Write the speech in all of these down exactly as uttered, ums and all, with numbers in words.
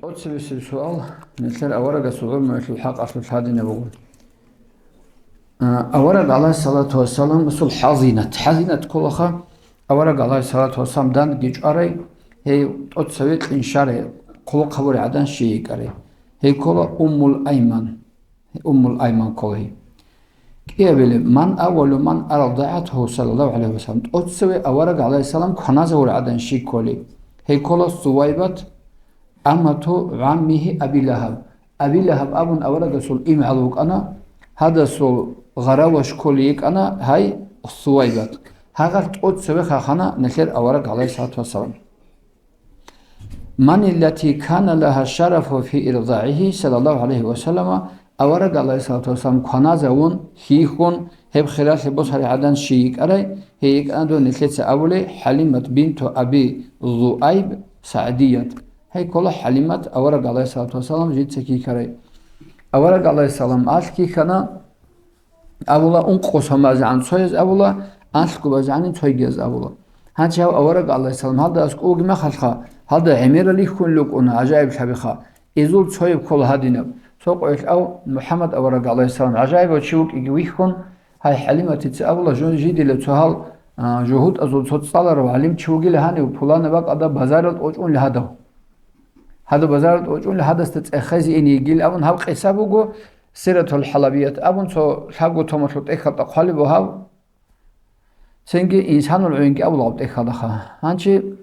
ТӀоцебесеб суал, нилъер аварагасул гӀумруялъул хӀакъалъулъ гьадинаб буго. А, авараг, гӀалайгьиссалату вассалам, асул хӀазинат. ХӀазинат кколаха, авараг, гӀалайгьиссалату вассалам, данде чӀварай, гьей тӀоцеве кьинщарай, хъулухъ гьабурай гӀадан щий йикӀарай. Гьей ккола Уммул Айман. Уммул Айман ккола гьей. КӀиабилеб, ман аввалу ман ардагӀатгьу саллаллагьу гӀалайгьи ва саллам, тӀоцеве авараг гӀалайгьиссалам кваназавургӀадан щий кколей? Гьей ккола Сувайбат, амату гӀаммигьи Аби Лагьаб. Аби Лагьаб абун аварагасул имгӀал вукӀана, гьадасул гъараваш кколей йикӀана гьай Сувайбат. Гьагъал тӀоцеве хахана нилъер авараг гӀалайгьиссалату вассалам. Ман аллати кана лагьа шарафу фи ирдагӀигьи саллаллагьу гӀалайгьи ва саллама, авараг, гӀалайгьиссалату вассалам, кваназавун, хьихьун, гьеб хиралъи босарай гӀадан щий йикӀарай, гьей йикӀана дун нилъеца абулей ХӀалимат бинту Аби Зуайб СагӀдият. Гьей ккола ХӀалимат авараг, гӀалайгьиссалату вассалам, жинца хьихьарай. Авараг, гӀалайгьиссалам, алъ хьихьана, абула, ункъо сон базегӀан цояз абула, анлъго базегӀанин цойгияз абула. Гьанчи гьав авараг, гӀалайгьиссалам, гьалда аскӀов вугеб мехалъха, гьалда гӀемерал рихьун рукӀуна, гӀажаиблъабиха. Изул цояб ккола гьадинаб. Цо къоялъ ав МухӀаммад авараг, гӀалайгьиссалам, гӀажаибав чи вукӀиги вихьун, гьай ХӀалиматица абула, жо-, жидила цо гьал, а, жугьутӀазул цо цӀаларав гӀалимчи вугила гьанив, пуланаб бакӀалда базаралда тӀочӀунли гьадав. Гьадав базаралда тӀочӀунли гьадасда цӀехезе ине йигил абун гьаб къиса буго, Сиратул ХӀалабият абун цо лъабго томалъул тӀехьалда хъвалеб буго гьаб. Цинги Инсанул гӀуинги абула гьаб тӀехьалдаха. Гьанчи,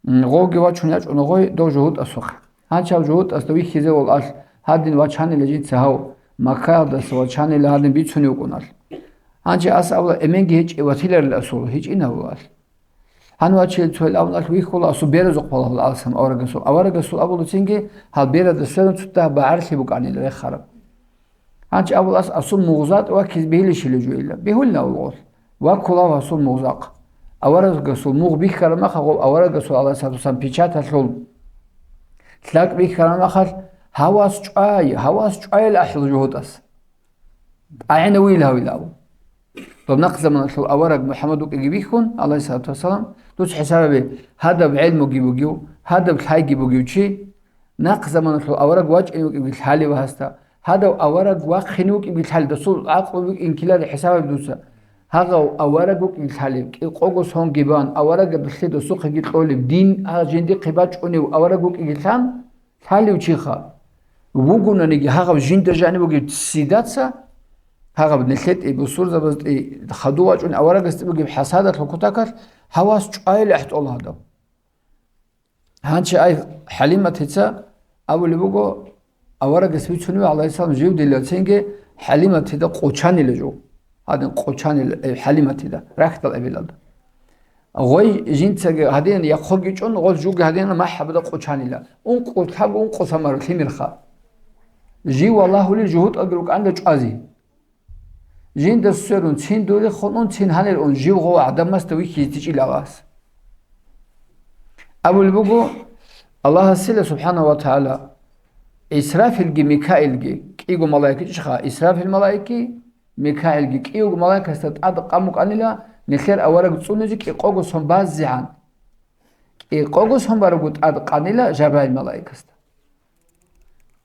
м, гъовги вачун ячӀуна гъой дов жугьутӀасухъе. Гьанчи гьав жугьутӀасда вихьизе вал алъ, гьадин вачанила жинца гьав, Маккаялдаса вачанила гьадин бицунев вукӀун алъ. Гьанчи ас абула, эменги гьечӀев ватиларил асул, гьечӀин абула алъ. Гьанив вачил цоял абун алъ вихьула асул беразухъ валагьула алсам аварагасул. Аварагасул абула цинги гьал берада сверун цо дагь багӀарлъи букӀанила рехараб. Гьанчи абула ас асул мугъзакь ваккиз бегьилищила жуила. Бегьулин абула гъолъ. Ваккула гьав асул мугъзакь. Аварагасул мугъ бихьараб маха гъов аварагасул, гӀалайгьиссалату вассалам, печаталъул лъакӀ бихьараб махалъ, гьавас чӀвай, гьавас чӀвайил ахӀул жугьутӀас. ТӀагӀинавил гьавилав. Доб нахъ заманалъул авараг МухӀаммад вукӀиги вихьун, гӀалайгьиссалату вассалам, дуц хӀисаб гьабе, гьадаб гӀелмуги бугев, гьадаб лъайги бугев чи, нахъ заманалъул авараг вачӀине вукӀиги лъалев гьасда, гьадав авараг вахъине вукӀиги лъалев, дасул гӀакълу букӀин ккелари хӀисаб гьабе дуца. Гьагъав авараг вукӀиги лъалев, кӀикъого сонги бан, аварагаб лъе досухъеги кьолев, дин а жиндихъе бачӀунев авараг вукӀиги лъан, лъалев чиха вугонаниги, гьагъав жинда жаниб бугеб ццидаса, гьагъаб нилъетӀи, бусурзабазтӀи, хаду вачӀун аварагасда бугеб хӀасадалъул кутакалъ гьавас чӀвайилахӀ тӀола гьадав. Гьанчи ай ХӀалиматица абулеб буго, аварагас бицунев, гӀалайгьиссалам, жив дила цинги ХӀалиматида къочанила жо. Гьадин къочанила, э, ХӀалиматида, рахьдал эбелалда. Гъой жинцаги гьадин яхъубги чӀун, гъол жуги гьадин махӀабада къочанила. Ункъо лъабго, ункъо самар лъимерха. Жив валагьулел жугьутӀалги рукӀанила чӀвазе. Жинда сверун, цин дуре хунун, цин гьанир ун, жив гъов гӀадамасда вихьизе течӀила Аллагьас. Абулеб буго, Аллагьасила субхӀанагьу ва тагӀала, Исрафилги Микаилги, кӀиго малаик гьечӀищха, Исрафил малаикги, Микаилги кӀиявго малаикасда тӀад къан букӀанила, нилъер авараг цӀунизе кӀикъого сон базегӀан. КӀикъого сон барагу тӀад къанила Жабраил малаикасда.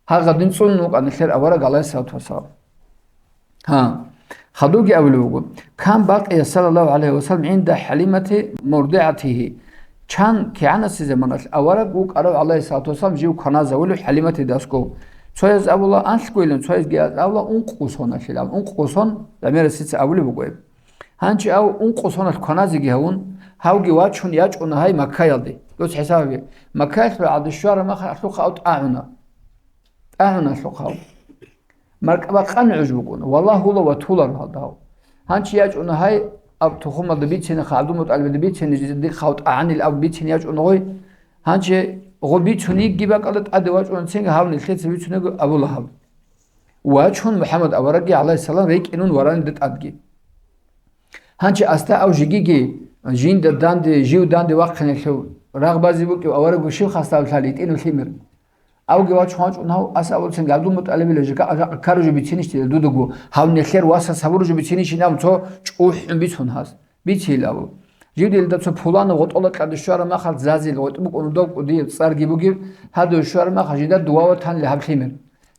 Гьагъадин цӀунун вукӀана нилъер авараг, гӀалайгьиссалату вассалам. Гьа, хадурги абулеб буго, кан бакъия саллаллагьу гӀалайгьи ва саллам гӀинда ХӀалимати мурдигӀатигьи. Чан кигӀанасе заманалъ авараг вукӀарав, гӀалайгьиссалату вассалам, жив кваназавулев ХӀалиматидасго. Цояз абула, анлъгойилан, цоязги абула, ункъо соналъилан. Ункъо сон гӀемерасица абулеб буго гьеб. Гьанчи ав ункъо соналъ кваназеги гьавун, гьавги вачун ячӀуна гьай Маккаялде. Дуц хӀисабе, Маккаялъул гӀаде щвараб махалъухъа ав тӀагӀуна. ТӀагӀуналъухъав. Маркабакъан гӀуж букӀун, валагьула ва тулар гьалдав. Гьанчи ячӀуна гьай, аб тухумалда бицина, ХабдулмутӀалибалда бицина, жиндихъав тӀагӀанил аб бицин ячӀуна гъой. Гьанчи гъо бицун йигги бакӀалда тӀаде вачӀуна цинги гьав нилъеца бицунего Абу Лагьаб. Вачун МухӀаммад аварагги, гӀалайгьиссалам, рекӀинун варанида тӀадги. Гьанчи асда ав жигиги, жинда данде, жив данде вахъиналъув рагъ базе букӀив аварагу щив хасдав лъали итӀинав лъимер? Авги вач гьанчӀун гьав, ас абулцин, ГӀабдулмутӀалибила жакъа-, жакъа каружу бицинищ дида дудаго, гьав нилъер васас гьабуружу бицинищин абун цо чӀухӀун бицун гьас. Бицейил абу. Жив дилда цо пуланав гъотӀола кьаде щвараб махалъ зазил гъотӀ букӀун дов кӀудияб цӀарги бугеб, гьадув щвараб махалъ жинда дувава танила гьаб лъимер.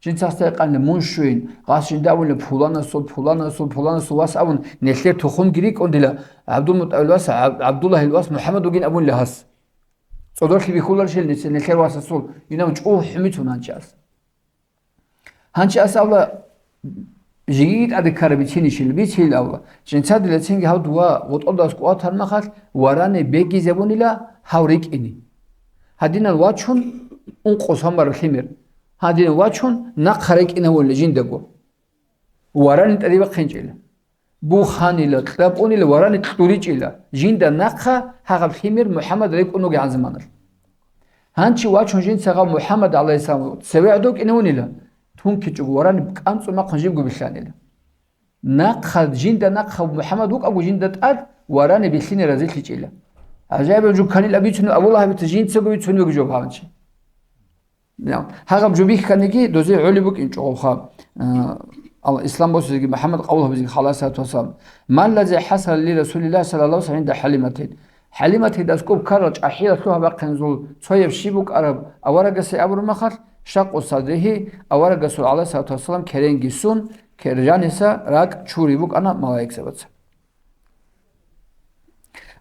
Жинца гьасда гьикъанила, мун щвейин, гъас жинда абунила, пуланасул, пуланасул, пуланасул вас абун, нилъер тухумги рикӀкӀун дила, ГӀабдулмутӀалибил вас, ГӀаб-, ГӀабдуллагьил вас МухӀаммад вугин абунила гьас. ЦӀодорлъи бихьуларищ гьел нилъер васасул, инав чӀугӀ хӀумицун гьанчи ас. Гьанчи ас абула, жиги тӀаде ккараб бицинищила, бицейила абула. Жинцадила цинги гьав дува гъотӀолдас кӀватар махалъ варани бегизабунила гьав рикӀкӀине. Гьадинал вачун, ункъо самбараб лъимер. Гьадинал вачун, нахъа рикӀкӀинавулила жиндаго. Варани тӀаде бахъинчӀила. Буханила, кьапӀунила, варани кьуричӀила. Жинда нахъа гьагъаб лъимер МухӀаммад рекӀун вугегӀан заманалъ. Гьанчи вачун жинца гьав МухӀаммад гӀалайгьиссалам цеве гӀодов кӀинавунила, тункичӀого варани кӀанцӀун махъун жибго бихьанила. Нахъа, жинда нахъа МухӀаммад вукӀаго жинда тӀад варани бихьине разилъичӀила. ГӀажаибаб жо кканила бицунеб Абу Лагьабица жинцаго бицунеб буго жо гьанчи. Гьагъаб жо бихьаниги, дозе гӀолеб букӀинчӀо гъовха, э, ал-, ислам босизеги, МухӀаммад къабул гьабизеги, гӀалайгьиссалату вассалам. Маллази хӀасала ли Расулиллагь саллаллагьу гӀалайгьи ва саллам гӀинда ХӀалиматин. ХӀалиматида аскӀоб ккарал чӀахӀиял лъугьа-бахъинзул цояб щиб букӀараб аварагасе абураб махалъ, шакъу садригьи, аварагасул, гӀалайгьиссалату вассалам, керенги сун, кержаниса ракӀ чури букӀана малаикзабаца.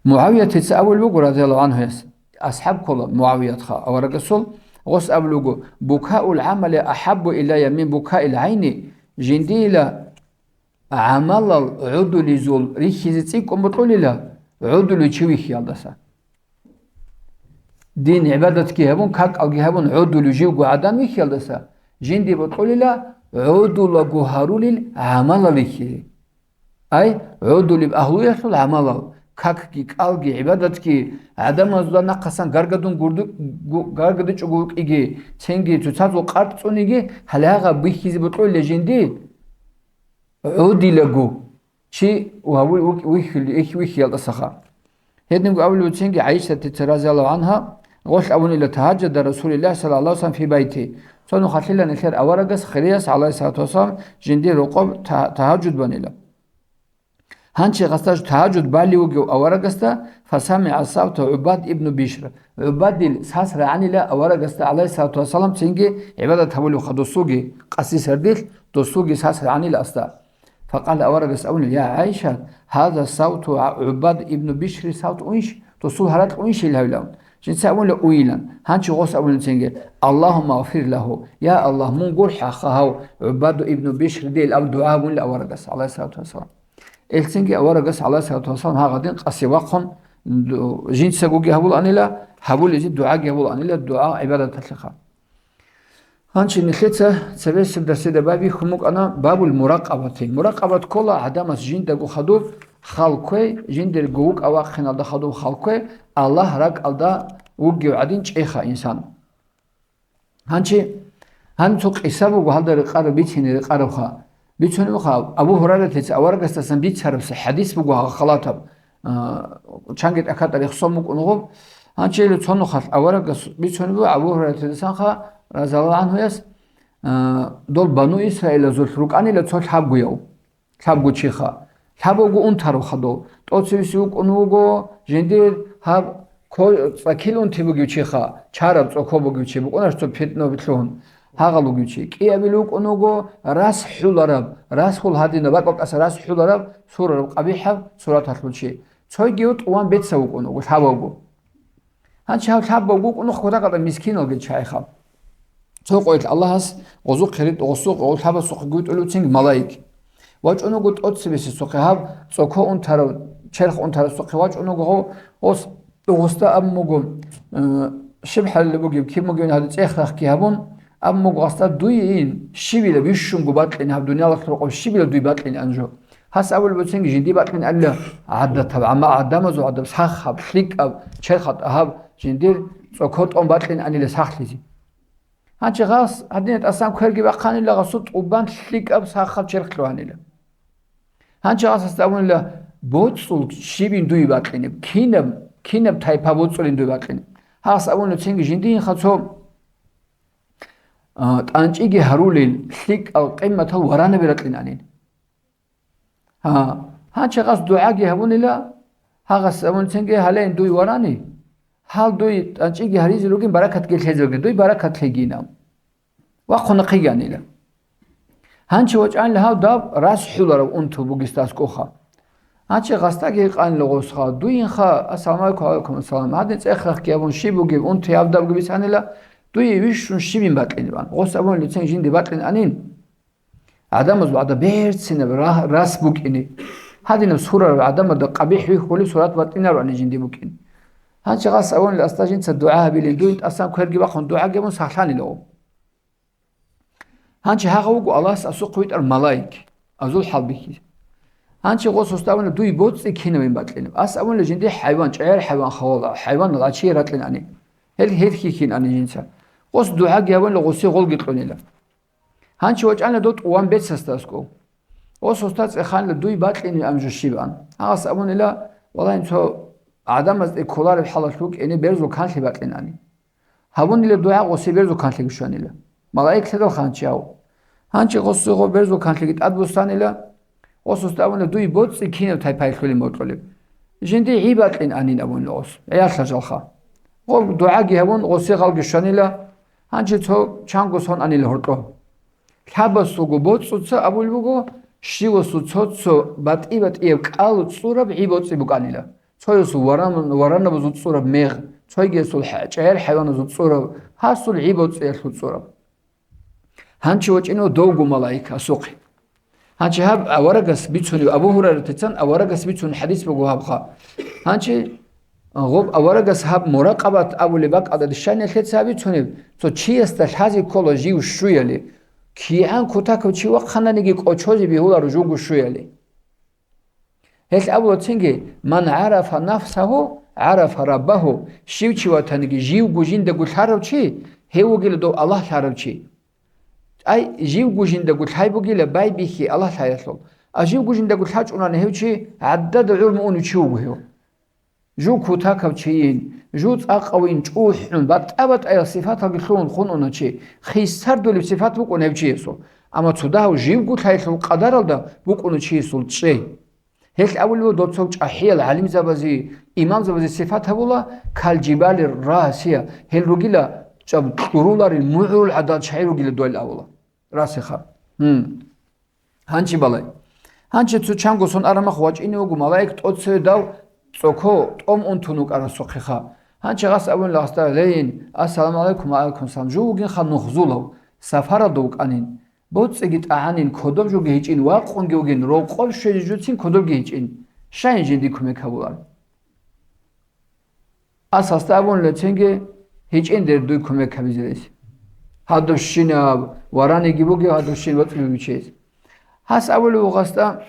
МугӀавиятица абулеб буго, радияллагьу гӀанхуяс, асхӀаб ккола МугӀавиятха аварагасул, гъос абулеб буго: «Букаул гӀамали ахӀаббу илайя мин букаил гӀайни», жиндила гӀамалал гӀодулезул рихьизе цӀикӀкӀун бокьулила гӀодулев чи вихьиялдаса. Дин гӀибадатги гьабун, какалги гьабун гӀодулев живго гӀадан вихьиялдаса, жинди бокьулила гӀодулаго гьарулел гӀамалал рихьизе. Ай, гӀодулеб агьлуялъул гӀамалал, какги, кӀалги, гӀибадатги, гӀадамазда нахъасан гаргадун гурду-, гу-, гаргадичӀого вукӀиги, цинги цоцазул къаркъ цӀуниги, гьале гьагъаб бихьизе бокьулила жинди, гӀодилаго чи вихьи-, вихьи-, вихьиялдасаха. Гьединго абулеб буцинги ГӀайшатица, разияллагьу гӀанхӀа, гъолъ абунила: «Тагьаджада Расулиллагь саллаллагьу гӀалайгьи ва саллам фи байти». Цо нухалъила нилъер аварагас, хирияс, гӀалайгьиссалату вассалам, жиндир рокъоб та-, тагьаджуд банила. Гьанчи гъасда тагьаджуд балев вугев аварагасда, фасамигӀа савта ГӀубад ибну Бишр. ГӀубадил сас рагӀанила аварагасда, гӀалайгьиссалату вассалам, цинги гӀибадат гьабулевха досулги, къаси сардилъ досулги сас рагӀанила асда. Факъала, аварагас абуна: «Я ГӀайша, гьаза савту ГӀубад ибну Бишри савт унш, досул гьаракь унш ил гьавилан?» Жинца абуна: «Уйилан». Гьанчи гъос абуна цинги: «Аллагьумма гъфир лагьу». Я Аллагь, мун гурхӀаха гьав ГӀубаду ибну Бишридил аб дугӀа гьабунила аварагас, гӀалайгьиссалату вассалам. Элцинги аварагас, гӀалайгьиссалату вассалам, гьагъадин къаси вахъун, ду-, жинцагоги гьабуланила, гьабулезе дугӀаги гьабуланила, дугӀа гӀибадаталъеха. Гьанчи нилъеца цебесеб дарсида байбихьун букӀана бабул муракъабати. Муракъабат ккола гӀадамас жиндаго хадуб хал кквей, жиндирго вукӀа-вахъиналда хадуб хал кквей, Аллагь ракӀалда вугев гӀадин чӀеха инсан. Гьанчи, гьаниб цо къиса буго гьалда рекъараб, бицине рекъарабха. Бицунебха, Абу Гьурайратица аварагасдасан бицараб хӀадис буго гьа халатаб, а, чанги тӀахьазда рехсон букӀун гъуб. Гьанчи гьеле цо нухалъ аварагас бицунеб буго Абу Гьурайратидасанха, разияллагьу гӀанхуяс, а, дол бану Исраилазулъ рукӀанила цо лъабгояв, лъабго чиха. Лъабавго унтарав хадув. ТӀоцевиси вукӀун вуго жиндир гьаб ко-, цӀакил унти бугев чиха, чараб цӀоко бугев чи букӀунарищ цо питӀнабилъун. Гьагъал вугев чи. КӀиабил вукӀун вуго рас хӀулараб, расхул гьадинаб, бакӀ-бакӀаса рас хӀулараб, сурараб къабихӀаб сураталъул чи. Цойги тӀуван бецав вукӀун вуго, лъабавго. Гьанчи гьав лъабавго вукӀун вуго кодагъада мискиналги чайха. Цо къоялъ Аллагьас гъозухъе ритӀ-, гъосу-, гъо-, лъабасухъе гуйтӀулев цинги малаик. ВачӀун вуго тӀоцебесесухъе гьаб цӀоко унтарав, черх унтарасухъе вачӀун вуго гъо-, гъос-, гъосда абун буго, э, щиб хӀалилеб бугеб, киб бугеб гьадин цӀех-рахъги гьабун, абун буго гъасда: «Дуйин щибила бищунго бакьине, гьаб дуниялалъ рокъоб щибила дуй бакьине анжо?» Гьас абулеб буцинги жиндие бакьине анила гӀадатаб, амма гӀадамазул гӀадаб сахаб, лъикӀаб, черхалъ тӀагьаб жиндир цӀоко тӀон бакьине анила сахлъизе. Гьанчи гъас гьадинаб тӀасан кверги бахъанила, гъасул тӀубан лъикӀаб сахаб черх лъугьанила. Гьанчи гъас гьасда абунила: «БоцӀул щибин дуй бакьинеб, кинаб, кинаб тайпа боцӀулин дуй бакьинеб?» Гьас абуна цинги жиндиинха цо, а, тӀанчӀиги гьарулел лъикӀал къиматал варанаби ракьин анин. Гьа, гьанчи гъас дугӀаги гьабунила, Гьагъас абунцинги гьалейин дуй варани, гьал дуй тӀанчӀиги гьаризе ругин, баракатги лъезе ругин, дуй баракат лъегинав. Вахъуна хъиганила. Гьанчи вачӀанила гьав даб рас хӀуларав унту бугес аскӀоха. Гьанчи гъасдаги гьикъанила гъосха, дуйинха, ассаламу гӀалайкум, валайкум ассалам. Гьадин цӀехахъги абун щиб бугеб, унту гьавдабги бицанила, дуе вищун щибин бакьинилан. Гъос абун лицен жинди бакьин анин. ГӀадамаз вагӀда берцинаб ра-, рас букӀине. Гьадинаб сурараб гӀадамазда къабихӀ вихьулеб сурат батӀинароани жинди букӀин. Гьанчи гъас аванил асда жинца дугӀа гьабилин, дуин тӀасан кверги бахъун дугӀаги абун сахлъанила гъо. Гьанчи гьагъав вуго Аллагьас асухъ витӀар малаик, азул хӀалбихьизе. Гьанчи гъос гъосда аванила дуй боцӀи кинавин бакьинаб. Ас аванила жинди хӀайван, чӀаяр хӀайван хавала, хӀайван гъачие ракьинани. Гьел гьерхьи кинани жинца. Гъос дугӀаги гьаванила гъосе гъолги кьунила. Гьанчи вачӀана дов тӀуван бецасда аскӀов. Ос уста цӀеханила дуй бакьине ам жо щибан. Гьагъас абунила, валлагь, цо гӀадамазде кколареб хӀалалъ вукӀине берзул канлъи бакьинани. Гьабунила дугӀа гъосе берзул канлъиги щванила. Малаик лъадал ханчи гьав. Гьанчи гъосе гъо берзул канлъиги тӀад буссанила, ос уста абуна дуй боцӀи кинаб тайпаялъулин бокьулеб. Жинди гӀи бакьин анин абунила ос. ГӀиялъа жалха. Гъо дугӀаги гьабун гъосе гъалги щванила, Гьанже цо чанго сон анила гьоркьо. Лъабасулго боцӀуца абулеб буго, щивасул цо-цо батӀи-батӀияб кӀал цӀураб гӀи боцӀи букӀанила. Цоясул варан-, варанабазул цӀураб мегъ, цойгиясул хӀа-, чӀаяр хӀайваназул цӀураб, гьасул гӀи боцӀиялъул цӀураб. Гьанчи вачӀинав довго малаик асухъе. Гьанчи гьаб аварагас бицунеб, Абу Гьурайратицан аварагас бицун хӀадис буго гьабха. Гьанчи гъоб аварагас гьаб муракъабат абулеб бакӀалда дишанилъеца бицунеб, цо чиясда лъазе ккола жив щуяли, кигӀан кутакав чи вахъананиги кӀочозе бегьуларо жуго щуяли. Гьелъ абула цинги, «Ман гӀарафа нафсагьу, гӀарафа раббагьу», щив чи ватаниги, живго жиндаго лъарав чи, гьев вугила дов Аллагь лъарав чи. Ай, живго жиндаго лъай бугила байбихьи Аллагь лъаялъул. А живго жиндаго лъачӀунани гьев чи гӀадада гӀурму унев чи вуго гьев. Жу кутакав чийин, жу цӀакъавин чӀухӀун, батӀа-батӀаял сифаталги лъугьун хун уна чи, хисардулеб сифат букӀун гьев чиясул. Амма цо дагьав живго лъаялъул къадаралда букӀуна чиясул чӀей. Гьелъ абулеб буго доцав чӀахӀиял гӀалимзабазе, имамзабазе сифат гьабула, калжибали расия, гьел ругила чӀаб кьуруларел мугӀрул гӀадал чагӀи ругила дол абула. Расиха. Гьун. Гьанчи балай. Гьанчи цо чанго сон арамах вачӀине вуго малаик тӀоцеве дав цӀоко тӀом унтун вукӀарасухъеха. Гьанчи гъас абунила гъасда, Лейин, ассаламу гӀалайкум ва гӀалайкум салам. Жо вугинха нухзулав, сафаралда вукӀанин. БоцӀиги тӀагӀанин, кодоб жоги гьечӀин, вакъунги вугин, рокъоб щвезе жуцин кодобги гьечӀин. Щайин жинди кумек гьабулар? Ас гьасда абун леценги гьечӀин дер дуй кумек гьабизе рес. Гьадурщинаб вараниги бугев, гьадурщин вацӀиги бугев чияс. Гьас абулев вугъасда,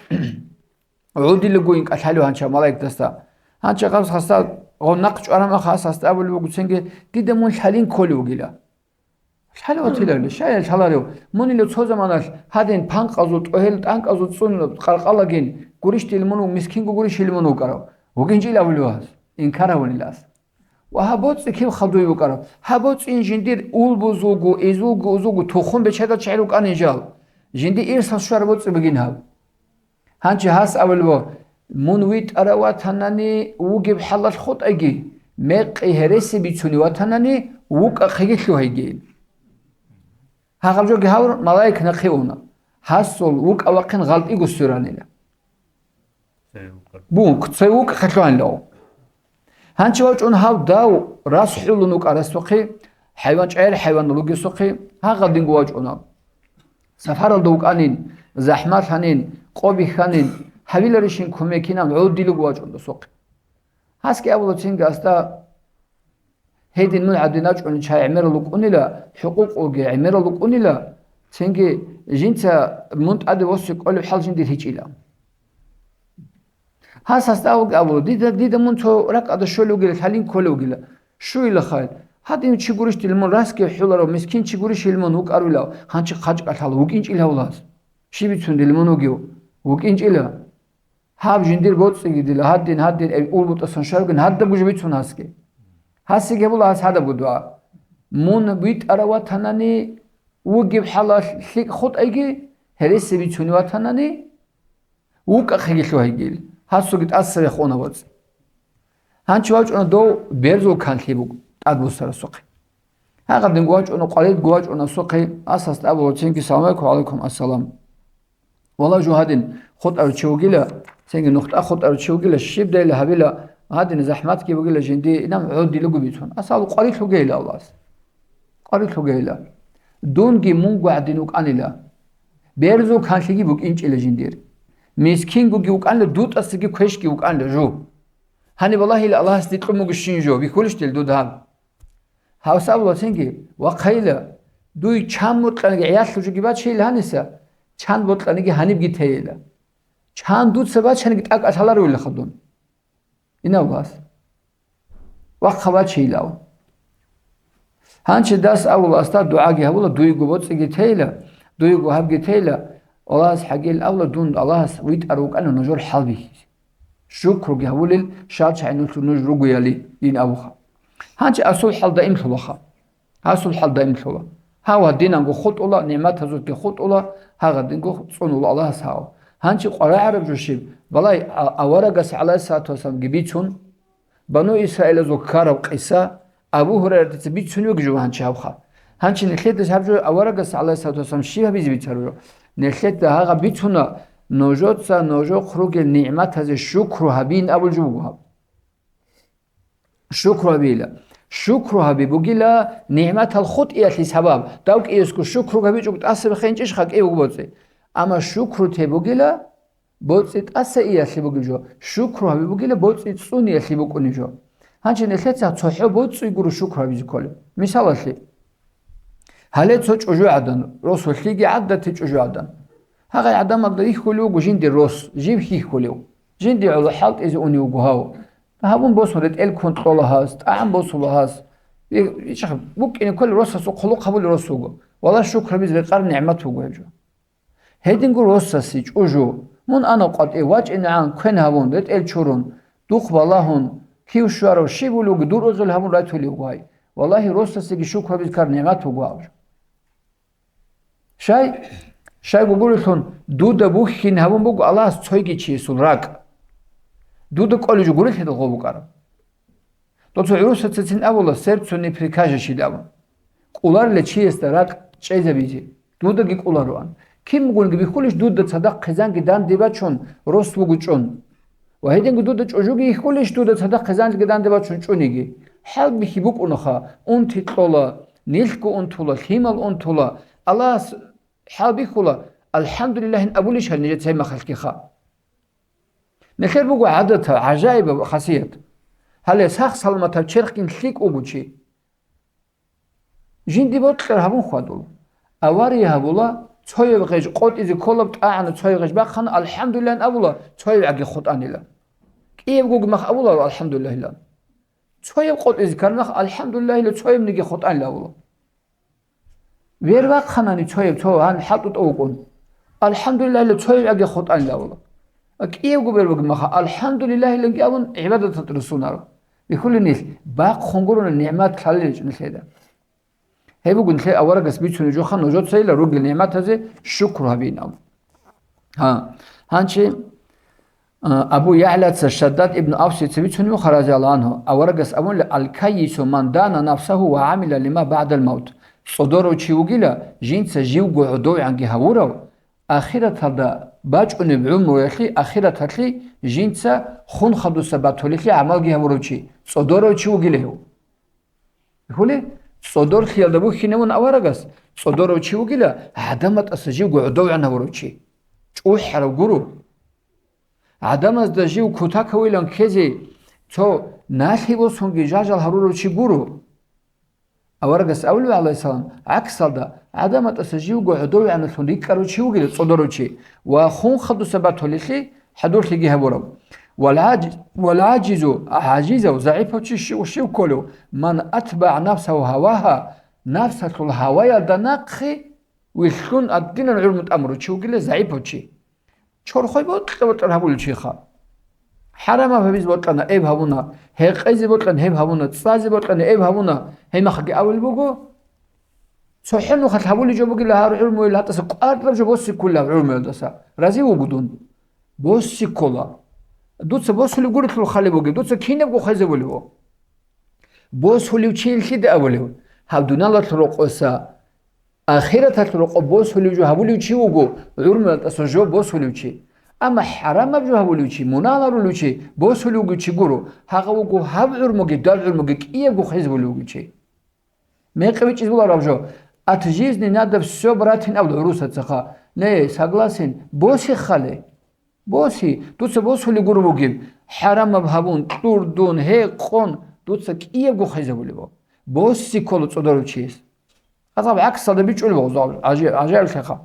гӀодилаго инкӀа лъалев гьанча малаикдасда. Гьанча гъаб хасда гъо нахъ чӀварамаха, ас гьасда абулев вугоцинги, дида мун лъалин кколев вугила. Лъалев ватилали, щай лъаларев? Мунила цо заманалъ гьадин панкъазул, тӀогьел тӀанкӀазул цӀун къаркъалагин, гурищ дилмун вуг, мискинго гурищ илмун вукӀарав. ВукӀинчӀил абулев гьас, инкар гьавунила ас. Ва гьаб боцӀи киб хадуй вукӀараб? Гьаб боцӀин жиндир улбузулгу, изулгу, узулгу тухум бечедал чагӀи рукӀанин жал. Жинди ирсал щвараб боцӀи бугин гьаб. Гьанчи гьас абулеб, мун витӀара ватанани вугеб хӀалалъ хутӀайги, мекъи гьереси бицуни ватанани вукӀахъеги лъугьайги. Гьагъаб жоги гьавун малаик нахъе уна. Гьасул вукӀа вахъин гъалтӀиго сверанила. Бу, цей вукӀахъе лъугьанила. Гьанчи вачӀун гьав дав рас хӀулун вукӀарасухъе, хӀайван чӀаяр хӀайван лугесухъе, гьагъадинго вачӀуна. Сафаралда вукӀанин, захӀмалъанин, къо бихьанин, гьавиларищин кумекинан гӀодилуго вачӀун досухъе. Гьасги абула цинги асда, гьедин мун гӀадин ачӀунин чай гӀемерал вукӀунила, хӀукъукъулги гӀемерал вукӀунила, цинги жинца мун тӀаде восе кӀолеб хӀал жиндир гьечӀила. Гьас гьасда абула, дида, дида мун цо ракӀалда щолев вугила, лъалин кколев вугила. Щуила хайр. Гьадин чи гурищ дил мун расги хӀуларав, мискин чи гурищ ил мун вукӀарвилав, гьанчи хъачӀкӀалъала вукӀинчӀила гьавлас. Щиб бицун дил мун вугев? ВукӀинчӀила. Гьаб жиндир боцӀиги дила, гьадин, гьадин, ай, улбутӀасан щваргин, гьадаб гужи бицун гьасги. Гьасиги гьабула гьас гьадаб гудуа. Мун витӀара ватанани, вугеб хӀалалъ лъикӀ хутӀайги, гьереси бицуни ватанани, вукӀахъеги лъугьайгил, гьасуги тӀаса вехуна воцӀ. Гьанчи вачӀуна дов берзул канлъи буго тӀадбуссарасухъе. Гьагъадинго вачӀуна, къваридго вачӀуна сухъе, асас абула цинги: «Салам гӀалайкум». «Гьалайкум ассалам». Вала жо гьадин хутӀарав чи вугила, цинги нухда хутӀарав чи вугила, щибдайила гьабила, гьадин захӀматги бугила жинди, инан гӀодилаго бицун. Асал къварилъугейила Аллагьас. Къварилъугейила. Дунги мунго гӀадин вукӀанила. Берзул канлъиги букӀинчӀила жиндир. Мискингоги вукӀанила, дутӀасаги квешги вукӀанила жо. Гьаниб валагьила Аллагьас дикьун буго щин жо, бихьулищ дил дуда гьаб? Гьавса абула цинги: «Вахъайила, дуй чан бокьаниги гӀиялъул жуги бачейила гьаниса, чан бокьаниги гьанибги тейила. Чан дуца бачаниги тӀакӀалъаларуилаха дун». Ин Аллагьас. Вахъа бачейилав. Гьанчи дас абула, аста дугӀаги гьабула, дуйго боцӀиги тейила, дуйго гьабги тейила, Аллагьас хӀагил абула, дун Аллагьас витӀар вукӀана нужер хӀалбихьизе. Шукруги гьавулел, шалчагӀинулъул нуж ругояли, дин абуха. Гьанчи асул хӀал даимлъулаха. Асул хӀал даимлъула. Гьав гьадинанго хутӀула, нигӀматазулги хутӀула, гьагъадинго цӀунула Аллагьас гьав. Гьанчи къварагӀараб жо щиб, балай, а-, аварагас, гӀалайгьиссалату вассаламги бицун, Бану Исраилазул ккараб къиса, Абу Гьурайратица бицуневги жо гьанчи гьабха. Гьанчи нилъеда гьаб жо аварагас, гӀалайгьиссалату вассалам, щиб гьабизе бицараб жо? Нилъеда гьагъа бицуна, нужеца нужехъ ругел нигӀматазе шукру гьабин абул жо буго гьаб. Шукру гьабила. Шукру гьаби бугила нигӀматал хутӀиялъе сабаб. Дав кӀиесго шукру гьабичӀого тӀаса биххинчӀищха кӀиявго боцӀи? Амма шукру те бугила боцӀи тӀаса иялъе бугеб жо. Шукру гьаби бугила боцӀи цӀуниялъе букӀунеб жо. Гьанчи нилъеца цохӀо боцӀи гуро шукру гьабизе кколеб. Мисалалъе, гьале цо чӀужугӀадан, росулъиги гӀаддати чӀужугӀадан. Гьагъай гӀадамалда рихьулев вуго жинде рос, жив хьихьулев. Жинде гӀоло хӀалтӀизе унев вуго гьав. Гьабун босун ретӀел ккун кьола гьас, тӀагӀам босула гьас. Ичха букӀине кколел росасул хъулухъ гьабулел рос вуго. Вала шукр гьабизе рекъараб нигӀмат буго гьеб жо. Гьединго росасе чӀужу, мун ана къватӀив, вачӀинегӀан квен гьавун, ретӀел чурун, духъ балагьун, кив щварав щиб вулевги дур угъел гьабун ратулев вай. Валлагьи, росасеги шукр гьабизе ккараб нигӀмат буго гьаб жо. Щай? Щай гугурелъун, дуда бухьин гьабун буго Аллагьас цойги чиясул ракӀ. Дуда кӀолеб жо гурелъидал гъо букӀараб. Доца гӀурусацацин абула, сердцу не прикажешь абун. КӀоларила чиясда ракӀ чӀезабизе, дудаги кӀолароан. Кин бугониги бихьулищ дуда цадахъ хъизанги данде бачун рос вугучӀун? Ва гьединго дуда чӀужуги йихьулищ дуда цадахъ хъизанги данде бачун чӀуниги? ХӀалбихьи букӀунаха, унти кьола, нилъго унтула, лъимал унтула. Аллагьас хӀалбихьула, «АлхӀамдулиллагьин» абулищ гьал нижеца гьеб мехалъгиха? Нилъер буго гӀадатал гӀажаибаб хасият. Гьале сах-саламатаб черхгин лъикӀ вуго чи. Жинди бокьар гьабун хьвадула. Авария гьабула, цояб гъеж къотӀизе кколаб тӀагӀана, цояб гъеж бахъана, «АлхӀамдулиллагьин» абула, цояб гӀаги хутӀанила. КӀиябгоги мах абула, «АлхӀамдулиллагьилан». Цояб къотӀизе ккараб мах, «АлхӀамдулиллагьила», цоябниги хутӀанила абула. Вер вахъанани цояб, цо гьан хӀалтӀутӀа вукӀун, «АлхӀамдулиллагьила», цояб гӀаги хутӀанила абула. А кӀиябго бер бугеб маха, «АлхӀамдулиллагьиланги» абун гӀибадаталда руссунаро. Бихьулин нилъ, бахъун гурони нигӀмат лъалел гьечӀо нилъеда. Гьеб буго нилъер аварагас бицунеб жоха нужецайила ругел нигӀматазе шукру гьабин абун. Гьа, гьанчи, а, Абу ЯгӀлаца Шаддад ибн Авсица бицунеб буго, разияллагьу гӀангьу, аварагас абунила: «Аль-каййису ман дана нафсагьу ва гӀамила лима багӀдал мавт». ЦӀодорав чи вугила, жинца живго гӀодовгӀанги гьавурав, ахираталда бачӀунеб гӀумруялъе, ахираталъе жинца хун хадуса батулелъе гӀамалги гьабурав чи, цӀодорав чи вугила гьев. Хуле, цӀодорлъиялда бухьинавун аварагас, цӀодорав чи вугила, гӀадаматаса живго гӀодовгӀан гьавурав чи. ЧӀухӀарав гуро. ГӀадамазда жив кутакавилан ккезе цо налъи босунги жажал гьарурав чи гуро. Аварагас абулеб, гӀалайгьиссалам, гӀаксалда, гӀадаматаса живго гӀодовгӀаналъун рикӀкӀарав чи вугила, цӀодорав чи, ва хун хадуса батулелъи хӀадурлъиги гьабурав. Вал гӀаджи-, вал гӀаджизу, гӀажизав, загӀипав чи щив, щив кколев? Ман атбагӀа нафсагьу гьавагьа, нафсалъул гьаваялда нахъе вилълъун аддинан гӀумру тӀамурав чи вугила, загӀипав чи. Чорхой бокьа-бокьар гьабулев чиха. ХӀарамаб гьабизе бокьана, эб гьабуна, гьекъезе бокьана, гьеб гьабуна, цӀазе бокьана, эб гьабуна, гьеб махаги абулеб буго. ЦохӀо нухалъ гьабулеб жо бугила гьар гӀумруялда, гьатӀаса кӀвараб жо боси ккола гьар гӀумруялдаса. Рази вуго дун? Боси ккола. дуца босулеб гурелъул хали бугеб, дуца кинабго хвезабулев. Босулев чи лъида абулев? Гьаб дуниялалъул рокъоса ахираталъул рокъоб босулев жо гьабулев чи вуго, гӀурмуялдаса жо босулев чи. Амма хӀарамаб жо гьабулев чи, мунагьал гьарулев чи, босулев вугев чи гуро, гьагъав вуго гьаб гӀурмуги доб гӀурмуги кӀиябго хвезабулев вугев чи. Мекъи бичӀчӀизе болараб жо. От жизни надо всё брать ин абула гӀурусацаха. Не, согласен, босе хали. Боси, дуца босулеб гуро бугеб, хӀарамаб гьабун, кьурдун, гьекъон, дуца кӀиябго хвезабулеб. Боси ккола цӀодорав чияс. Гьазаб гӀаксалда бичӀчӀулеб гьезул гӀажи-, гӀажаиблъиха.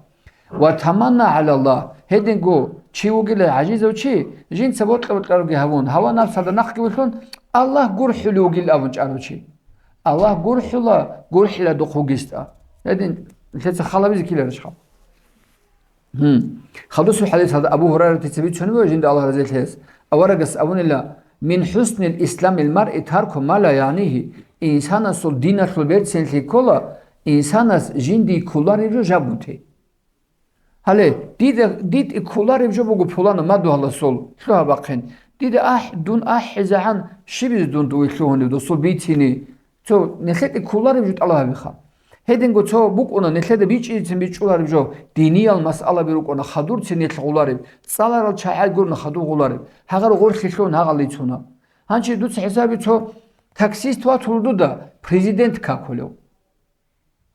Ва таманна гӀала Аллагь, гьединго чи вугила гӀажизав чи, жинца бокьа-бокьараги гьабун, гьава-напсалда нахъги вилълъун, Аллагь гурхӀулев вугил абун чӀарав чи. Аллагь гурхӀула, гурхӀила духъ вугистӀа. Гьедин, лъеца халабизе ккеларищха? Гьин. Хадусеб хӀадисалда Абу Гьурайратица бицунеб жинда Аллагь разилъе гьес, аварагас абунила: «Мин хӀуснил исламил маръи тарку ма ла ягӀнигьи», инсанасул диналъул берцинлъи ккола, инсанас жиндие кколареб жо жаб гути. Гьале, дида, дида кколареб жо буго пуланаб мадугьаласул, лъугьа-бахъин. Дида ахӀ, дун ахӀизегӀан щибизе дун дуе лъугьунеб досул бицини? Цо нилъеда кколареб жо тӀалаб гьабиха. Гьединго цо букӀуна нилъеда бичӀчӀизецин бичӀчӀулареб жо, диниял масъалаби рукӀуна хадурцин нилъ гъолареб, цӀаларал чагӀи гурони хадур гъолареб, гьагъар гъорлъе лъугьун гьагъал рицуна. Гьанже дуца хӀисабе цо таксист ватулев дуда, президент какулев.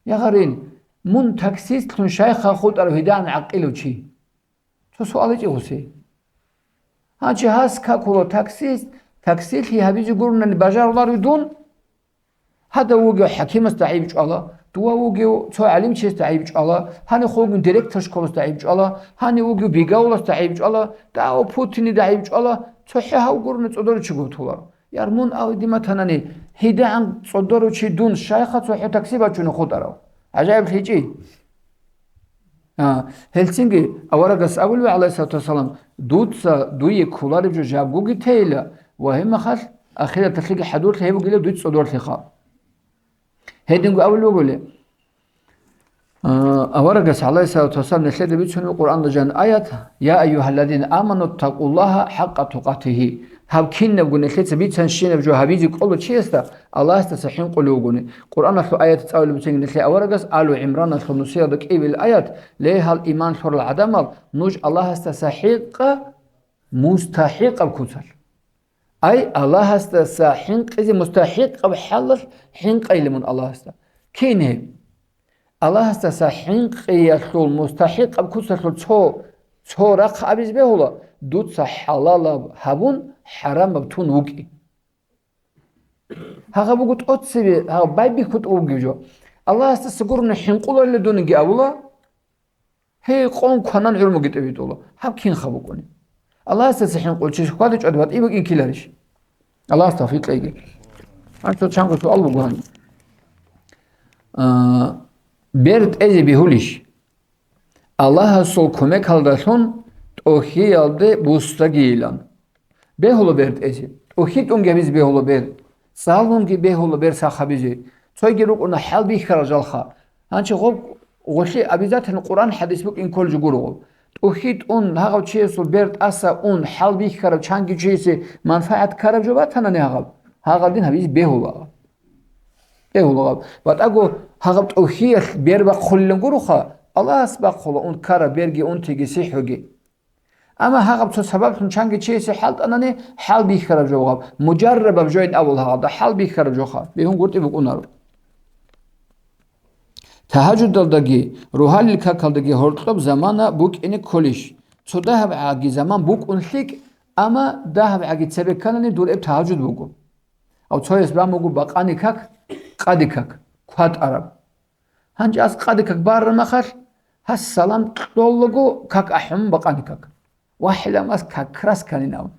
Я гьарин, мун таксистлъун щайха хутӀарав гьедигӀан гӀакъилав чи? Цо суал гьечӀо гьесие. Гьанже гьас какула таксист, таксилъи гьабизе гуронани бажаруларо дун? Гьадав вугев хӀакимасда гӀайиб чӀвала, дова вугев цо гӀалимчиясда гӀайиб чӀвала, гьанив вугев директор школасда гӀайиб чӀвала, гьанив вугев бигавласда гӀайиб чӀвала, дагьав Путинида гӀайиб чӀвала, цохӀо гьав гурони цӀодорав чи гутуларо. Яр мун ав дима танани, гьедигӀан цӀодорав чи дун щайха цохӀо такси бачуна хутӀарав? ГӀажаиблъи гьечӀи? А, гьелцинги аварагас абулеб, гӀалайгьиссалату вассалам: «Дуца дуе кколареб жо жабгоги тейила, ва гьеб мехалъ ахираталъеги хӀадурлъи гьеб бугила дуца цӀодорлъиха». Гьединго абулеб буголи, а, аварагас, гӀалайгьиссалату вассалам, нилъеда бицунеб Къуръанда жан аят: «Я айюгьаллазина аману ттакъуллагьа хӀакъа тукъатигьи». Гьаб кинабго нилъеца бицанщинаб жо гьабизе кӀола чиясда Аллагьасдаса хӀинкъулев вугони. Къуръаналъул аят цӀалулеб буцин нилъе аварагас, Алу ГӀимраналъул нусиялда кӀиабил аят, ле, гьал иман лъурал гӀадамал, нуж Аллагьасдаса хӀинкъа мустахӀикъаб куцалъ. Ай, Аллагьасдаса хӀинкъизе мустахӀикъаб хӀалалъ хӀинкъайилан мун Аллагьасда. Кин гьеб? Аллагьасдаса хӀинкъиялъул мустахӀикъаб куцалъул цо, цо рахъ абизе бегьула, дуца хӀалалаб гьабун, хӀарамаб тун вукӀи. Гьагъа буго тӀоцебе, гьагъа байбихьулъ вугев жо. Аллагьасдаса гурони хӀинкъуларила дунги абула, гьей, къон кванан гӀурмуги тӀибитӀула. Гьаб кинха букӀуни? Аллагьасдаса хӀинкъулев чи хьвадичӀого батӀи букӀин ккеларищ? Аллагьас тавфикъ кьеги. Гьанже чанго суал буго гьаниб. А, бер тӀезе бегьулищ? Аллагьасул кумекалдалъун тӀохьиялде бусдагийилан. Бегьула бер тӀезе. ТӀохьи тӀунги гьабизе бегьула бер. ЦӀалунги бегьула бер сах гьабизе. Цойги рукӀуна хӀалбихьарал жалха. Гьанже гъоб гъолъи обязательно Къуръан хӀадис букӀин кколеб жо гуро гъоб. ТӀохьи тӀун гьагъав чиясул бер тӀаса ун хӀалбихьарав чанги чиясе манфагӀат ккараб жо батанани гьагъаб, гьагъадин гьабизе бегьула. Бегьула гьаб. БатӀаго гьагъаб тӀохьиялъ бер бахъулилан гуроха, Аллагьас бахъула ун ккараб берги, унтиги, сихӀуги. Амма гьагъаб цо сабаблъун чанги чиясе хӀалтӀанани, хӀалбихьараб жо гьаб, мужаррабаб жоян абула гьагъабда, хӀалбихьараб жоха, бегьунгутӀи букӀунаро. Тагьажудалдаги, рогьалил какалдаги гьоркьоб замана букӀине кколищ? Цо дагьабгӀаги заман букӀун лъикӀ, амма дагьабгӀаги цебе кканани дур эб тагьажуд буго. Гьав цояс бан буго бакъани как, къади как, кватӀараб. Гьанже ас къади как бараб мехалъ, гьас салам кьолаго как ахӀун бакъани как. Вагьилан ас как рас кканин абун.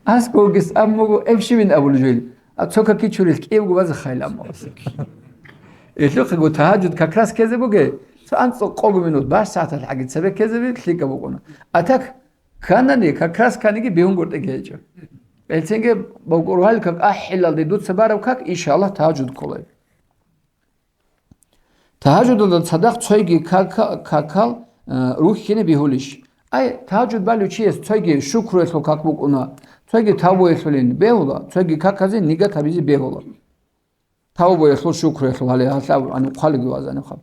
Ас гогес абун буго, эб щибин абулеб жо ил. А цо каки чурил кӀиябго базе хайил абун буго. Гьелъухъего тагьажуд как рас ккезе буге, цо анцӀго къого минут, баш сагӀаталъ гӀаги цебе ккезе би лъикӀаб букӀуна. А так кканани, как рас кканиги бегьунгутӀиги гьечӀо. Гьелцинги бокӀургьал как ахӀилалде дуца бараб как, иншаллагь, тагьажуд кколай. Тагьажудалда цадахъ цойги кака-, какал, э, рухьине бегьулищ? Ай, тагьажуд балев чияс цойги шукруялъул как букӀуна, цойги тавбуялъулин бегьула, цойги каказе нигат гьабизе бегьула. Тавбуялъул, шукруялъул гьале гьалъаб гьаниб хъвалиги вазаниб хаб.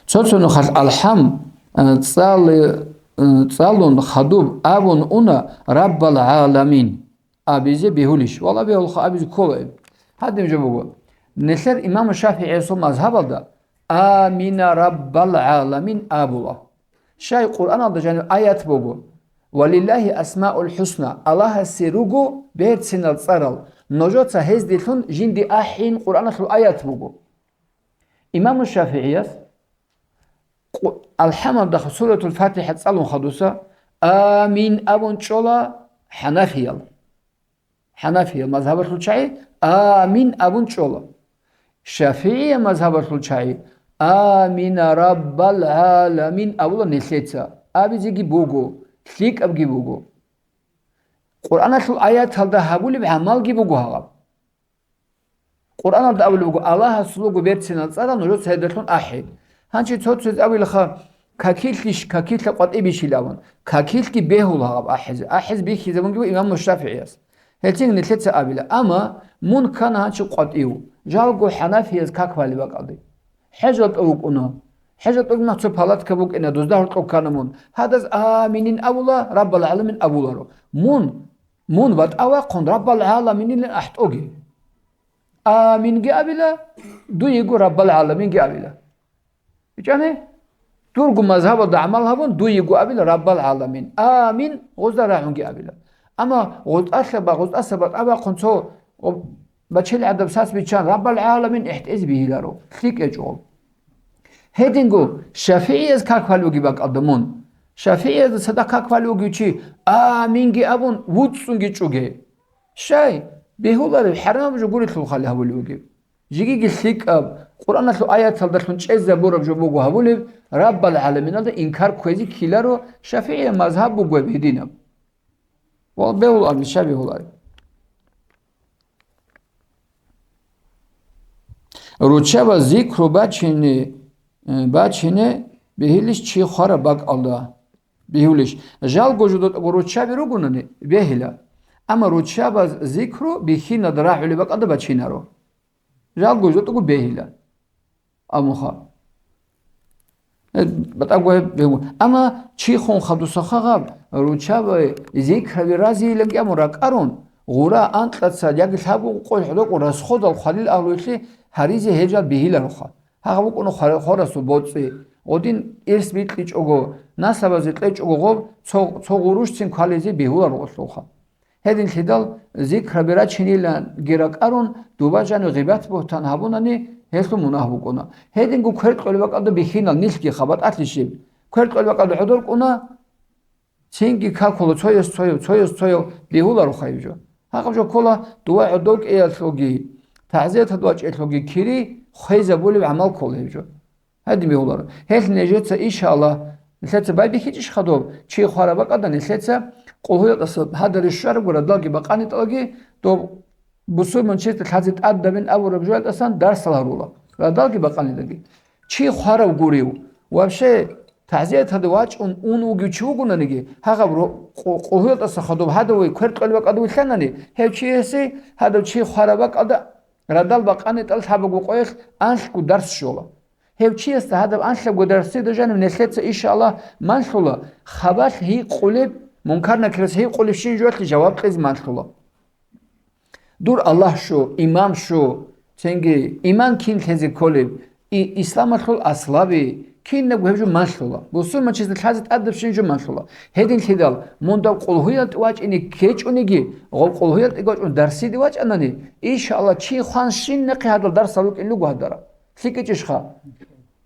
Цо-цо нухалъ алхӀам, э, цӀали-, э, цӀалун хадуб абун уна Раббал гӀаламин абизе бегьулищ? Вала, бегьулха, абизе ккола. Гьадин жо буго. Нилъер имам ШафигӀиясул мазгьабалда «Амина Раббал гӀаламин» абула. Щай Къуръаналда жанив аят буго: «Валиллагьи асмаул хӀусна», Аллагьасе руго берцинал цӀарал, нужеца гьездилъун жинди ахӀин, Къуръаналъул аят буго. Имаму ШафигӀияс къу-, алхӀамалда суратул ФатихӀа цӀалун хадуса, «Амин» абун чӀола хӀанафиял. ХӀанафиял мазгьабалъул чагӀи «Амин» абун чӀола. ШафигӀия мазгьабалъул чагӀи «Амина Раббал гӀаламин» абула нилъеца, абизеги буго, лъикӀабги буго. Къуръаналъул аяталда гьабулеб гӀамалги буго гьаб. Къуръаналда абулеб буго: «Аллагьасул руго берцинал цӀарал, нужеца гьелдалъун ахӀи». Гьанчи цо-цояз абилаха: «Какилъищ, какилъа къватӀибищил?» абун. Какилъги бегьула гьаб ахӀизе. АхӀизе бихьизабунги буго имам ШафигӀияс. Гьелцин нилъеца абила. Амма мун ккана гьанчи къватӀив, жалго хӀанафияз как балеб бакӀалде. ХӀежалда вукӀуна. ХӀежалда вукӀуна, цо палатка букӀина, дузда гьоркьоб ккана мун. Гьадаз «Аминин» абула, «Раббал гӀаламин» абуларо. Мун Мун батӀа вахъун Раббал гӀаламинилан ахӀтӀоге. Аминги абила, дуего Раббал гӀаламинги абила. БичӀани? Дурго мазгьабалда гӀамал гьабун, дуего абила Раббал гӀаламин. Амин, гъозда рагӀунги абила. Амма гъозтӀалъа ба-, гъозтӀаса батӀа бахъун цо гъо-, бачел гӀадаб сас биччан Раббал гӀаламин ихтӀизе бигьиларо, лъикӀ гьечӀо. Гьединго ШафигӀияз как балев вугеб бакӀалда мун. ШафигӀиязда цадахъ как балев вугев чи «Аминги» абун, вуцӀцӀунги чӀуге. Щай? Бегьулареб, хӀарамаб жо гурелъул хали гьабулев вугев. Жигиги лъикӀаб, Къуръаналъул аяталдалъун чӀезабураб жо буго гьабулеб, Раббал гӀаламиналда инкар кквезе ккеларо, ШафигӀия мазгьаб буго гьеб гьединаб. Ва бегьулареб, щай бегьулареб? Руччаба зикру бачине, э, бачине бегьилищ чи хвараб бакӀалда? Бегьулищ? Жалго жо дутӀаго руччаби ругонани, бегьила. Амма руччабаз зикру бихьиналда рагӀулеб бакӀалда бачинаро. Жалго жо дутӀаго бегьила. Амуха. Э, батӀа гвай бегьу. Амма чи хун хадусаха гьаб, руччаби, зикраби разииланги амун ракӀарун, гъура анкьаца яги лъабго къой хӀодокъун расходал хвалил агьлуялъе гьаризе гьел жал бегьиларуха. Гьагъа букӀуна хвара-, хварасул боцӀи, гъодин ирс бикьичӀого, наслабазе кьечӀого гъоб цо, цо гъурущцин квализе бегьуларо гъолъулха. Гьединлъидал зикраби рачиниланги ракӀарун, дуба жанив гъибат-бугьтан гьабунани, гьелъул мунагь букӀуна. Гьединго квер кьолеб бакӀалда бихьинал нилъги хабатӀалъищиб? Квер кьолеб бакӀалда гӀодор кӀуна, цинги какула цояс цояв, цояс цояв бегьуларо хайиб жо. Гьагъаб жо ккола дова гӀодов кӀиялъулги, тагӀзияталда вачӀиялъулги кири хвезабулеб гӀамал ккола гьеб жо. Гьадин бегьуларо. Гьелъ нижеца, иншааллагь, нилъеца байбихьичӀищ хадуб, чи хвараб бакӀалда нилъеца къулгьуялдаса гьадари щварабго радалги бакъанитӀалги, доб бусурманчиясда лъазе тӀадабин абураб жоялдасан дарсал гьарула, радалги бакъанитӀалги. Чи хварав гурив, вообще, тагӀзияталде вачӀун ун вугев чи вугонаниги, гьагъаб ро-, къу-, къулгьуялдаса хадуб гьадавай квер кьолеб бакӀалда вилълъанани, гьев чиясе гьадав чи хвараб бакӀалда радал бакъанитӀал лъабабго къоялъ анлъго дарс щола. Гьев чиясда гьадаб анлъабго дарсида жанив нилъеца, иншааллагь, малъула, хабалъ гьикъулеб, Мункар-Накирас гьикъулебщин жоялъе жаваб кьезе малъула. Дур Аллагь щу, имам щу, цинги иман кин лъезе кколеб, и-, исламалъул аслаби, кинабго гьеб жо малъула. Бусурманчиясда лъазе тӀадабщин жо малъула. Гьединлъидал мун доб къулгьуялде вачӀине ккечӀониги, гъоб къулгьуялде вачӀун дарсиде вачӀанани, иншааллагь, чи хванщинахъе гьадал дарсал рукӀин руго гьадара. ЛъикӀичӀищха?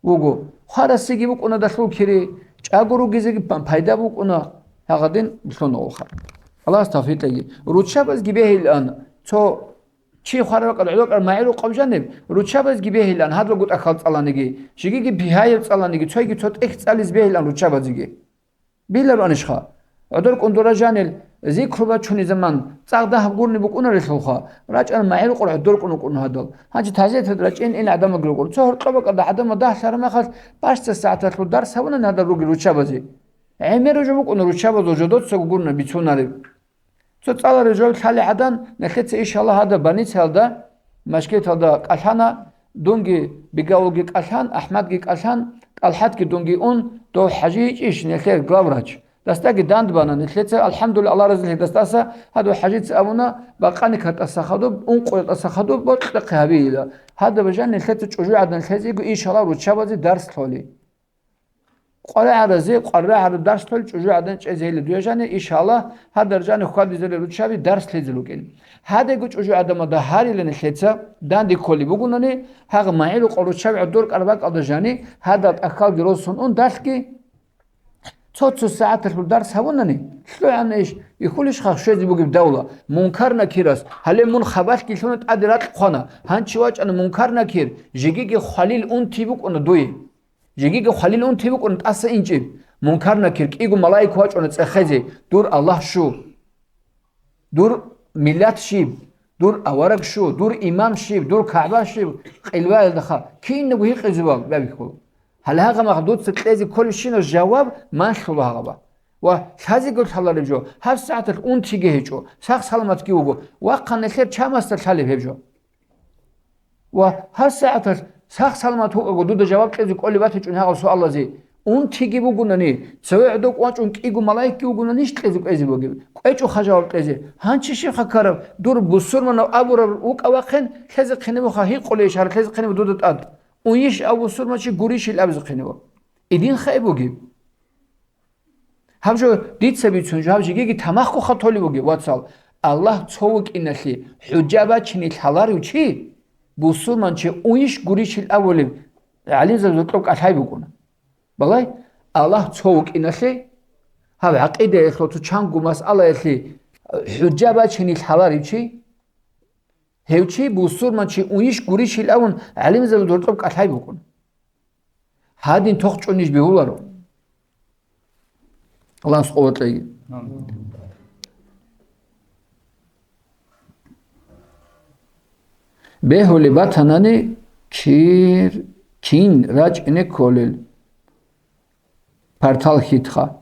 Вуго. Хварасиги букӀуна далъул кири, чӀаго ругезеги па-, пайда букӀуна, гьагъадин лъуна улха. Аллагьас тавфикъ кьеги. Руччабазги бегьилан, цо чи хвараб кьад гӀодокӀар магӀи рукъаб жаниб, руччабазги бегьилан, гьадлаго тӀахьал цӀаланиги, жигиги бигьаяб цӀаланиги, цойги цо тӀехь цӀализ бегьилан руччабазиги. Билароанищха? ГӀодор кӀун дура жанил, зикру бачуни заман, цӀакъ дагьаб гурни букӀунарелъулха, рачӀана магӀил къур гӀодор кӀун вукӀун гьадал. Гьанчи тазияталда рачӀин ил гӀадамаги рукӀуна. Цо гьоркьобакӀалда гӀадамал дагьлъараб мехалъ, бащдаб сагӀаталъул дарс гьабунани гьадал ругел руччабазе. ГӀемер жо букӀуна руччабазул жодоцаго гурна бицунареб. Цо цӀалареб жо лъалеб гӀадан, нилъеца, иншаллагь, гьадаб больницаялда, мажгиталда кӀалъана, дунги Бигавулги кӀалъан, АхӀмадги кӀалъан, ТӀалхӀатги дунги ун, дов ХӀажи гьечӀищ нилъер главврач? Дасдаги дандбана нилъеца, алхӀамдулиллагь, Аллагь разилъи дасдаса, гьадав ХӀажица абуна, бакъаникатӀаса хадуб, ункъоятӀаса хадуб, бокьухъе гьабейила. Гьадаб жан нилъеца чӀужугӀадан лъезего, иншаллагь, руччабазе дарс лъолей. Къварагьаразе, къварагьараб дарс лъолел чӀужугӀадан чӀезейила дуе жани, иншаллагь, гьадар жани хьвадизарил руччаби дарс лъезе рукӀин. Гьадего чӀужугӀадамада гьарила нилъеца, данде кколеб бугунани, гьагъа магӀил къо руччаби гӀодор кӀарабакӀалда жани, гьадал тӀахьалги росун ун далъги, цо-цо сагӀаталъул дарс гьабунани, лъугӀана иш, бихьулищха щвезе бугеб давла, Мункар-Накирас, гьале мун хабалъги лъуна тӀаде ракь хъвана, гьанчи вачӀана Мункар-Накир, жегиги хвалил унти букӀуна дуе. Жегиги хвалил унти букӀун тӀаса инчӀеб. Мункар-Накир кӀиго малаик вачӀуна цӀехезе, дур Аллагь щу? Дур миллат щиб? Дур авараг щу? Дур имам щиб? Дур КагӀба щиб? Къилбаялдаха кинабго гьикъизе бабихьула. Гьале гьагъа мах дуца кьезе кколебщинаб жаваб манлъула гьагъаба. Ва лъазего лъалареб жо, гьаб сагӀаталъ унтиги гьечӀо, сах-саламатги вуго, вахъа нилъер чамасда лъалеб гьеб жо. Ва гьаб сагӀаталъ сах-саламат вукӀаго дуда жаваб кьезе кӀолеб батичӀун гьагъал суалазе, унтиги бугунани, цеве гӀодов вачӀун кӀиго малаикги вугунанищ кьезе кӀвезе бугеб? КӀвечӀоха жаваб кьезе. Гьанчи щибха ккараб, дур бусурманав абураб вукӀа вахъин, лъезехъинабуха гьикъулейищ гьар лъезехъинабу дуда тӀад? Унищ ав бусурманчи, гурищил абизехъинабу? Идин хай бугеб? Гьаб жо дица бицун жо, гьаб жегиги тамахго хатолев вугев, вацал. Аллагь цо вукӀиналъе хӀужа бачине лъаларев чи, бусурманчи уйищ гурищил авулев гӀалимзабазул кьоб кӀалъай букӀуна. Балай, Аллагь цо вукӀиналъе, гьаб гӀакъидаялъул цо чанго масъалаялъе хӀужа бачине лъаларев чи, гьев чи бусурманчи уйищ гурищил авун гӀалимзабазул кьоб кӀалъай букӀуна. Гьадин тохчӀунищ бегьуларо. Аллагьас къуват кьеги. Бегьулеб батанани кир, кин рачӀине кколел. Партал хьитха.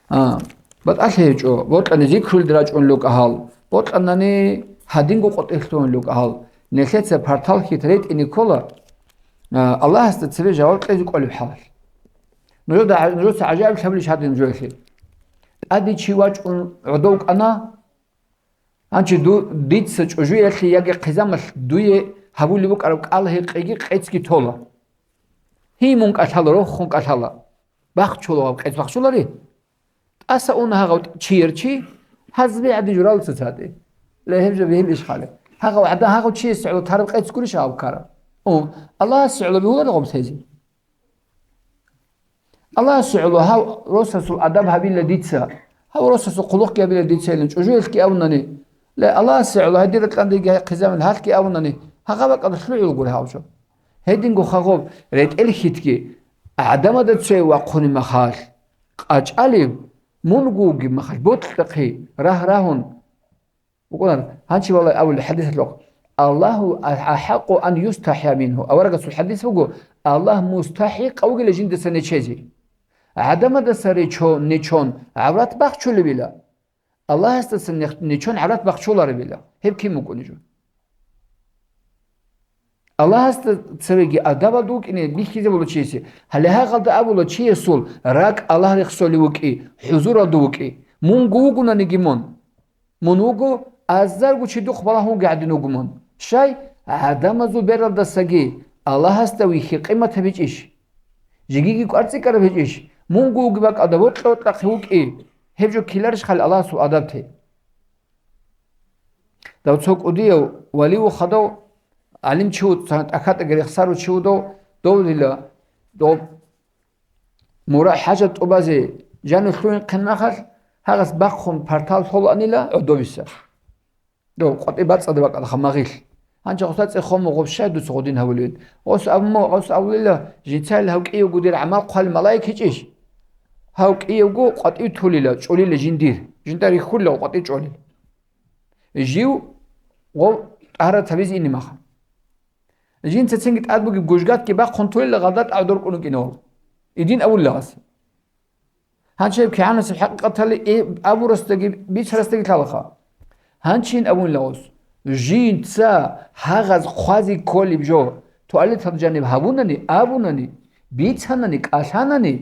А, батӀалъи гьечӀо, бокьани зикрулде рачӀун лукӀа гьал, бокьанани гьадинго къотӀелъун лукӀа гьал. Нилъеца партал хьит ретӀине ккола, а, Аллагьасда цебе жаваб кьезе кӀолеб хӀалалъ. Нужеда гӀа-, нужеца гӀажаиблъи гьабулищ гьадин нужеялъе? ТӀаде чи вачӀун гӀодов кӀана, гьанчи ду-, дица чӀужуялъе яги хъизамалъ дуе гьабулеб букӀараб кӀал-гьекъеги къецги тола. Гьей, мун кӀалъала, рохун кӀалъала. Бахчула гьаб, къец бахчулари? ТӀаса уна гьагъав чияр чи, гьазби гӀадин журалуца цатӀи. Ле, гьеб жо бегьилищ хъали? Гьагъав гӀадан гьагъав чиясе гӀоло тараб къец гурищ гьаб ккараб? О, Аллагьасе гӀоло бегьуларо гъоб лъезе. Аллагьасе гӀоло гьав росасул адаб гьабила дица, гьав росасул хъулухъги гьабила дица илан чӀужуялъги абунани, ле, Аллагьасе гӀоло гьадира кьандиги хъизамил гьалъги абунани, гьагъа бакӀалда лъугӀул гури гьав жо. Гьединго хагъоб ретӀел хьитги гӀадамада цеве вахъуни махалъ, къачӀалеб мунго вугеб махалъ, бокьахъе, рагь-рагьун. БукӀунар, гьанчи валай абулеб хӀадисалъухъ: «Аллагьу ахӀакъу ан юстахӀя мингьу». Аварагасул хӀадис буго: «Аллагь мустахӀикъав вугила жиндаса нечезе». ГӀадамадаса речо-, нечон гӀаврат бахчулебила, Аллагьасдаса нех-, нечон гӀаврат бахчуларебила. Гьеб кин вукӀунеб жо? Аллагьасда цевеги адабалда вукӀине бихьизе буго чиясе. Гьале гьагъалда абула чиясул ракӀ Аллагь рехсолев вукӀи, хӀузуралда вукӀи. Мунго вугонаниги мун. Мун вуго азарго чи духъ балагьунги гӀадин вуго мун. Щай, гӀадамазул бералдасаги Аллагьасда вихьи къимат гьабичӀищ? Жегиги кӀварцӀикӀкӀараб гьечӀищ? Мунго вугеб бакӀалда вокьа-вокьахъе вукӀи. Гьеб жо ккеларищ хъали Аллагьасул адаб те? Дав цо кӀудияв вали вухадав, гӀалим чи вуд-, цо тӀахьатӀаги рехсарав чи вудав, дов дила, дов мура-, хӀажат тӀубазе жанив лъугьинхъин махалъ, гьагъас бахъун партал лъолаанила гӀодовиса. Дов къватӀи бацӀцӀадаб бакӀалда магъилъ. Гьанже гъуса цӀехо мугъуб щай дуца гъудин гьавулевин? Гъус абумо, гъус абулила, жинцайил гьав кӀиявго дир гӀамал хъвал малаик гьечӀищ? Гьав кӀиявго къватӀив тулила, чӀолила жиндир. Жинда рихьулила къватӀив чӀолила. Жив гъов тӀагьарат гьабизе ине маха. Жинца цинги тӀад бугеб гужгатги бахъун тулила гъалда тӀагӀдор кӀун вукӀинавал. Идин авуллагъас. Гьанчи гьеб кигӀанасеб хӀакъикъаталли, э, абурасдаги бицарасдаги лъалаха. Гьанчин абунила гъос, жинца гьагъаз хъвази кколеб жо, туалеталда жаниб гьабунани, абунани, бицанани, кӀалъанани,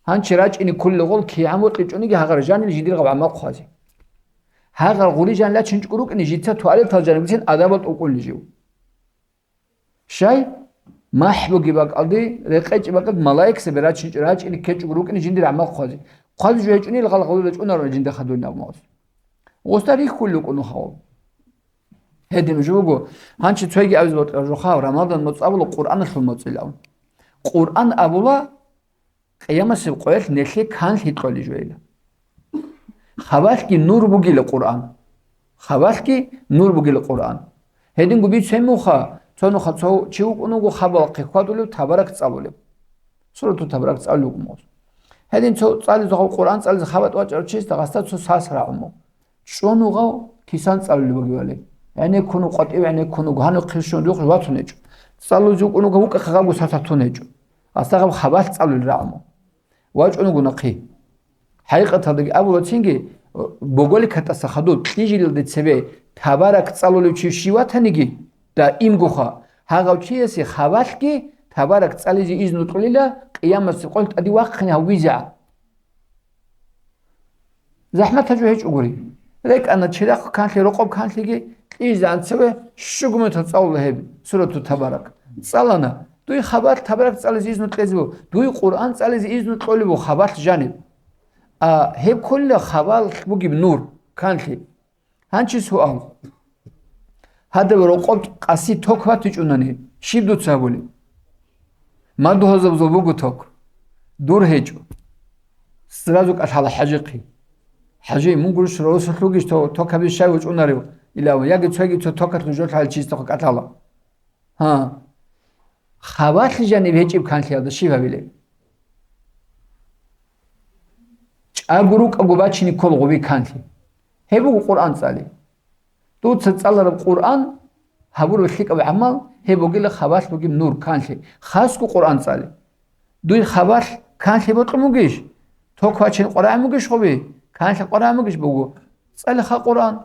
гьанчи рачӀине кколел гъол кигӀан бокьичӀониги гьагъар жанил жиндир гъаб гӀамал хъвази. Гьагъар гъури жан лачинчӀго рукӀине жинца туалеталда жаниб бицин адабал тӀокӀулел жив. Щай? МахӀ бугеб бакӀалде, рекъечӀеб бакӀалде малаикзаби рачинчӀо, рачӀине ккечӀого рукӀине жиндир гӀамал хъвази. Хъвази жо гьечӀонил гъал гъолда чӀунарун жинда хадур абун гъос. Гъосда рихьулел рукӀун хавал. Гьедин жо буго, гьанчи цойги абизе бокьараб жо хавал, Рамадан моцӀ абула Къуръаналъул моцӀилан. Къуръан абула, Къиямасеб къоялъ нилъее канлъи кьолей жойила. Хабалъги нур бугила Къуръан. Хабалъги нур бугила Къуръан. Гьединго бицен муха, цо нуха цо чи вукӀун вуго хабалахъе хьвадулев, Табарак цӀалулев. Сурату Табарак цӀалулев вукӀун вуго. Гьедин цо цӀализе гъав Къуръан цӀализе хабатӀ вачӀарав чиясда гъасда цо сас рагӀун буго. ЧӀун вугъав кисан цӀалулев вугевали. ГӀенеккун вуго, къватӀив гӀенеккун вуго, гьанив хъирщун рухъ ватун гьечӀо. ЦӀалузе вукӀун вуго, вукӀахъе гъавго сас гьатун гьечӀо. Гъасда гъаб хабалъ цӀалулел рагӀун буго. ВачӀун вуго нахъе. ХӀакъикъаталдаги абула цинги, боголикатӀаса хадуб кьижиналде цебе Табарак цӀалулев чи щив ватаниги, даимгоха, гьагъав чиясе хабалъги Табарак цӀализе изну кьолила, Къиямасеб къоялъ тӀаде вахъине гьав визегӀан. ЗахӀмат гьаб жо гьечӀогури. РекӀана чирахъ канлъи, рокъоб канлъиги, кьижизегӀан цеве щуго метр цӀалула гьеб сурату Табарак. ЦӀалана. Дуе хабалъ Табарак цӀализе изну кьезе буго. Дуе Къуръан цӀализе изну кьолеб буго хабалъ жаниб. А гьеб кколила хабалъ бугеб нур, канлъи. Гьанчи суал. Гьадаб рокъоб къаси ток батичӀунани, щиб дуца гьабулеб? Мадугьалзабазул буго ток. Дур гьечӀо. Сразу кӀалъала ХӀажихъе. ХӀажи, мун гурищ росулъугищ то-, ток гьабиз щай вачӀунарев? Илав, яги цоги цо токалъ жолъ гьал чистахъ кӀалъала. Гьа. Хабалъи жаниб гьечӀеб канлъиялда щиб гьабилеб? ЧӀаго рукӀаго бачине ккол гъуби канлъи. Гьеб буго Къуръан цӀали. Дуца цӀалараб Къуръан, гьабураб лъикӀаб гӀамал, гьеб бугила хабалъ бугеб нур, канлъи, хасго Къуръан цӀали. Дуе хабалъ канлъи бокьун бугищ? Ток бачине къварагӀун бугищ гъуби? Канлъи къварагӀун бугищ буго? ЦӀалиха Къуръан.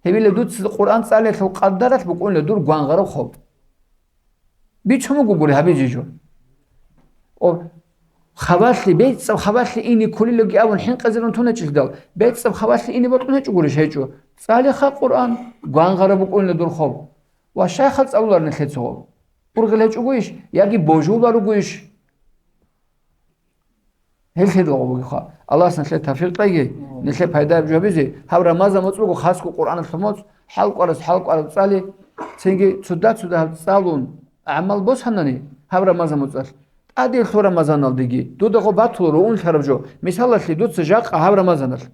Гьебила дуца Къуръан цӀалиялъул къадаралъ букӀунила дур гвангъараб хоб. Бицун буго гури гьабизе жо. О, хабалъи, бецӀаб хабалъи ине кколилаги абун хӀинкъизарун тун гьечӀелъидал, бецӀаб хабалъи ине бокьун гьечӀо гурищ? ГьечӀо. ЦӀалиха Къуръан, гвангъараб букӀунила дур хоб. Ва щайха цӀалуларин нилъеца гъоб? Ургъел гьечӀогойищ? Яги божуларугойищ? Гьел лъидал гъоб бугеха. Аллагьас нилъее тавфикъ кьеги, нилъее пайдаяб жо гьабизе, гьаб Рамазан моцӀ буго хасго Къуръаналъул моцӀ, хӀалкӀварас хӀалкӀвараб цӀали, цинги цуда-цуда гьаб цӀалун гӀамал босанани, гьаб Рамазан моцӀалъ, тӀаделъул Рамазаналдеги, дуда гъоб батула руунлъараб жо, мисалалъе, дуца жакъа гьаб Рамазаналъ.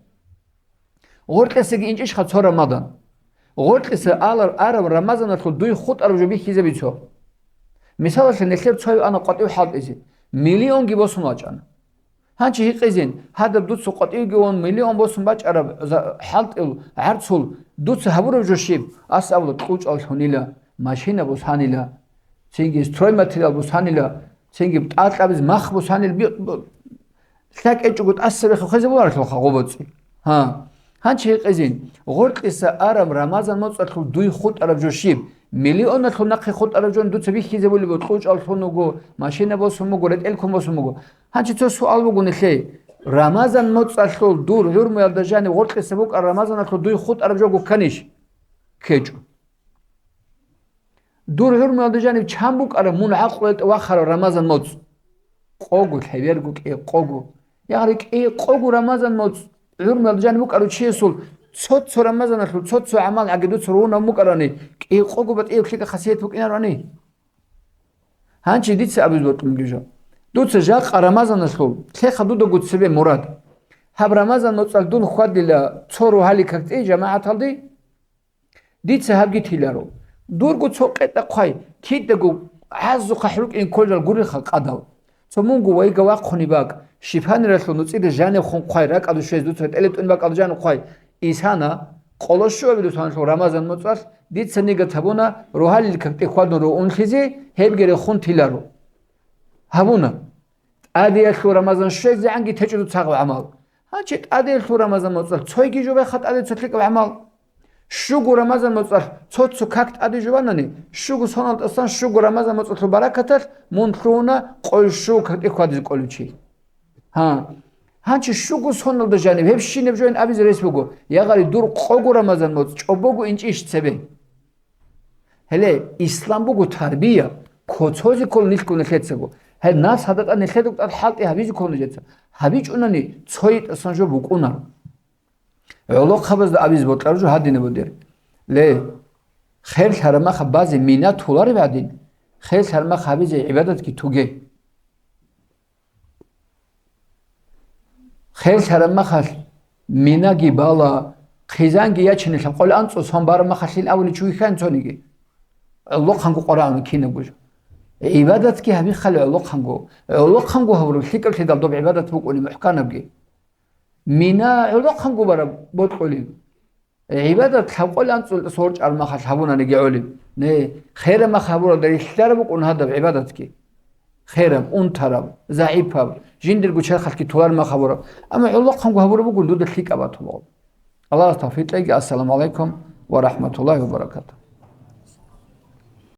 Гъоркьесаги инчӀищха цо Рамадан? Гъоркьеса алар араб Рамазаналъул дуй хутӀараб жо бихьизабе цо. Мисалалъе, нилъер цояв ана къватӀив хӀалтӀизе, миллионги босун вачӀана. Гьанчи гьикъизин, гьадаб дуца къватӀивги вон миллион босун бачӀараб за-, хӀалтӀил, гӀарцул, дуца гьабураб жо щиб? Ас абула, кьучӀал лъунила, машина бусанила, цинги стройматериал бусанила, цинги тӀатӀабиз мах бусанил би-, бу-, лъакӀечӀого тӀаса рехи хвезабуларалъулха гъобоцӀи. Гьа. Гьанчи гьикъизин, гъоркьиса араб Рамазан моцӀалъул дуй хутӀараб жо щиб? Миллионалъул нахъе хутӀараб жо дуца бихьизабулеб буго, кьучӀал лъун вуго, машина босун буго, ретӀел ккун босун буго. Гьанчи цо суал буго нилъее. Рамазан моцӀалъул дур гӀурмуялда жанив гъоркьиса букӀараб Рамазаналъул дуй хутӀараб жо гукканищ? КкечӀо. Дур гӀурмуялда жанив чан букӀараб мун гӀакълуялда вахарав Рамазан моцӀ? Къого, лъеберго, кӀикъого. Ягъри кӀикъого Рамазан моцӀ гӀурмуялда жанив букӀарав чиясул цо-цо Рамазаналъул цо-цо гӀамал гӀаги дуца ругьунав букӀарани, кӀикъого батӀияб лъикӀаб хасият букӀинароани? Гьанчи дица абиз бокьун бугеб жо. Дуца жакъа Рамазаналъул, лъеха дудаго цебе мурад. Гьаб Рамазан моцӀалъ дун хьвадила цо рогьалил какде жамагӀаталде, дица гьабги тиларо. Дурго цо къетӀа хъвай, кидаго гӀазухъа хӀуркӀин кколел гуриха къадал. Цо мунго вайга вахъунеб бакӀ, Щипаниралъул нуцӀида жанив хун хъвай, ракӀалде щвез дуца тӀелетӀун бакӀалда жанив хъвай. Исана, къоло щуабилеб соналъул Рамазан моцӀалъ, дица нигат гьабуна, рогьалил какде хьвадун руунлъизе, гьебги рехун тиларо. Гьабуна. ТӀадеялъул Рамазан щвезегӀанги течӀо дуца гьаб гӀамал. Гьанчи тӀадеялъул Рамазан моцӀалъ цойги жубайха тӀаде цо лъикӀаб гӀамал. Щуго Рамазан моцӀалъ цо-цо как тӀаде жубанани, щуго сонал тӀасан щуго Рамазан моцӀалъул баракаталъ мун лъугьуна къойщу какде хьвадизе кӀолев чи. Гьа. Гьанчи щуго соналда жаниб гьеб щинаб жоян абизе рес буго, я гъари, дур къого Рамазан моцӀ чӀобого инчӀищ цебе. Гьеле, ислам буго тарбия, коцозе ккола нилъго нилъецаго. Гьеб нас гьадатӀа нилъеда тӀад хӀалтӀи гьабизе ккола нижеца. ГьабичӀунани цо йитӀасан жо букӀунаро. ГӀолохъабазда абизе бокьараб жо гьадинаб бугеб. Ле, херлъараб мах базе мина толареб гӀадин, херлъараб мах гьабизе гӀибадатги тоге. Херлъараб махалъ минаги бала, хъизанги ячине лъабкъоялда анцӀго сон бараб махалъин абулев чи вихьан цониги. ГӀолохъанго Къуръан кинабго жо. ГӀибадатги гьабихъали гӀолохъанго. ГӀолохъанго гьабураб лъикӀаблъидал доб гӀибадат букӀуни мухӀканабги. Мина гӀолохъанго бараб бокьулеб. ГӀибадат лъабкъоялда анцӀго сорчӀараб махалъ гьабунаниги гӀолеб. Не, хераб мах гьабуралда релълъараб букӀун гьадаб гӀибадатги. Хераб, унтараб, загӀипаб, жиндирго черхалъги толараб мах гьабураб. Амма гӀолохъанго гьабураб бугун дуда лъикӀаб батуларо. Аллагьас тавфикъ кьеги. Ассаламу гӀалайкум ва рахӀматуллагьи ва баракатугь.